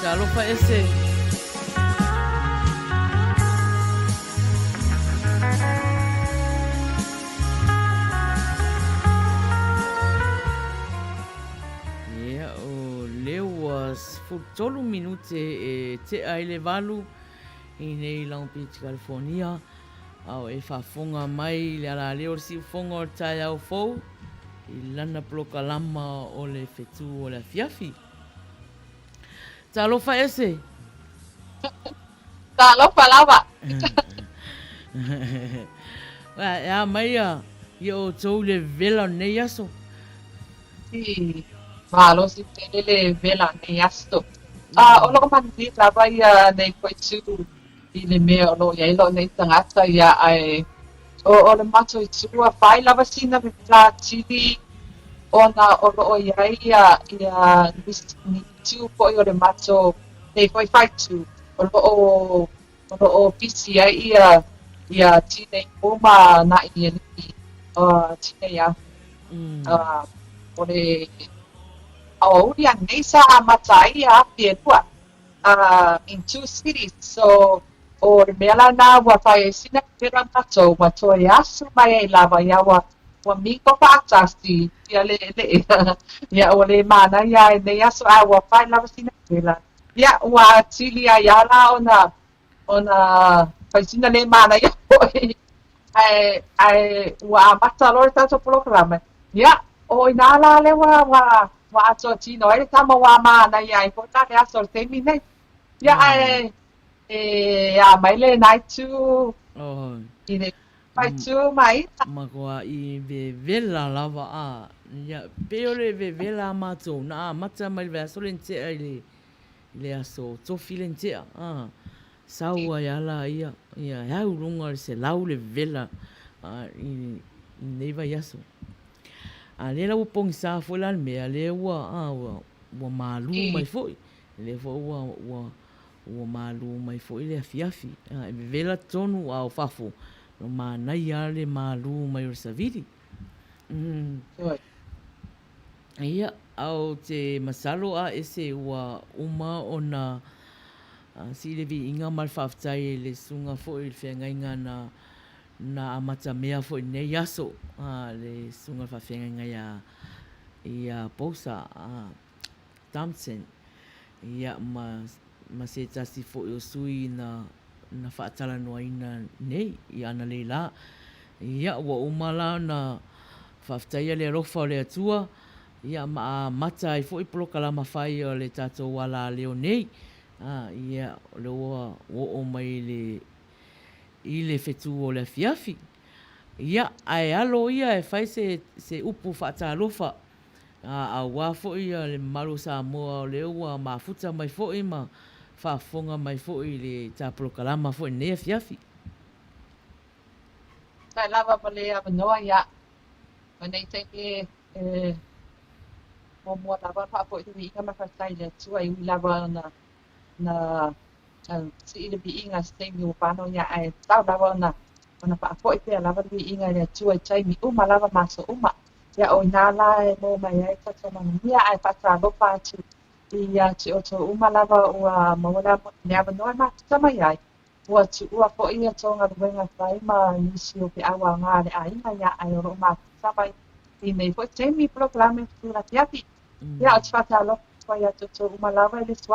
Talofa ese. Ia, o lea ua 13 minute e tea ai le 8 i nei Long Beach, California, a o e faafofoga mai i le alaleo o le siufofoga o le taeao fou i lana polokalama o le fetu o le afiafi. Talofa ese! Talofa lava! E a mai ia outou i le vela o lenei aso? I malosi tele le vela o lenei aso. A o loo manuia lava ia nei foi itu i le mea o loo iai loo nei tagata ia ae o o le matou itu ua fai lava sina vevela atili ona o loo iai ia ia nisi ni itu foi o le matou nei foi faaitu o loo o loo pisi ai ia ia tinei mu ma naʻi alii tinei ahu. O le aoauli anei sa amata ai ia afi 2 in two cities. So, o le mea lana ua fai ai sina vevela matou ua toe asu mai ai lava ia ua ua mingo faatasi ia le eleele ia ua le manaia ai nei aso ae ua fai lava sina vevela. Ia ua atili ai a la ona ona fai sina le manaia foi ae ae ua amata loa le tatou polokalame. Ia, o inā la lea ua ua ua atoa tino ai le tama ua manaia ai foi la le aso o le taimi nei. Ia ae e a mai lenā itu Oi. i le. Faitū mai. Matua'i vevela lava a ia pei o le vevela a matou na amata mai le vaiaso lea na tea i le i le aso tofi lea na tea a sau ai a la ia ia e au i luga o le 100 le vevela a i lenei vaiaso. A lea la ua pogisa foi la le mea lea ua a ua ua malu mai foi lea foi ua ua Ua malu mai foi le afiafi, e vevela tonu a o fafo, ua manaia lava le malu mai o le savili. Ia, a ou te masalo a ese ua uma ona sii le viiga ma le faafetai i le susuga foi i le feagaiga na na amatamea foi i lenei aso, le susuga i le faafeagaiga ia ia Pousa Thompson, ia, ma, ma se tasi foi o sui na, na faatalanoaina nei i ananei lā. Ia, ua uma la ona faafetaia le alofa o le Atua, ia, ma amata ai foi polokalama fai a le tatou alaleo nei. A, ia, o lea ua oo mai i le, i le fetu o le afiafi. Ia, ae alo ia e fai se, se upu faatalofa Aua foi le mamalu o Samoa o lea ua mafuta mai foi ma faafofoga mai foi i le ta polokalama foi i lenei afiafi. Faafetai lava mo le avanoa ia ma nei taimi e muamua lava ona faafoi le viiga ma le faafetai i le Atua e ui lava ona na sii le viiga i se taimi ua pano ia ae tatau lava ona ona faafoi pea lava le viiga i le Atua i taimi uma lava ma aso uma. Ia o inā la e maua mai ai tatou manuia ae faatalofa atu ia te outou uma lava ua maua le avanoa e mafuta mai ai. Ua tuua foi a outou galuega fai ma nisi o feau aoga a le aiga ia ae o lo o mafuta mai i nei foi taimi i polokalame fetu afiafi. Ia ou te faatalofa atu ai ia te outou uma lava i le.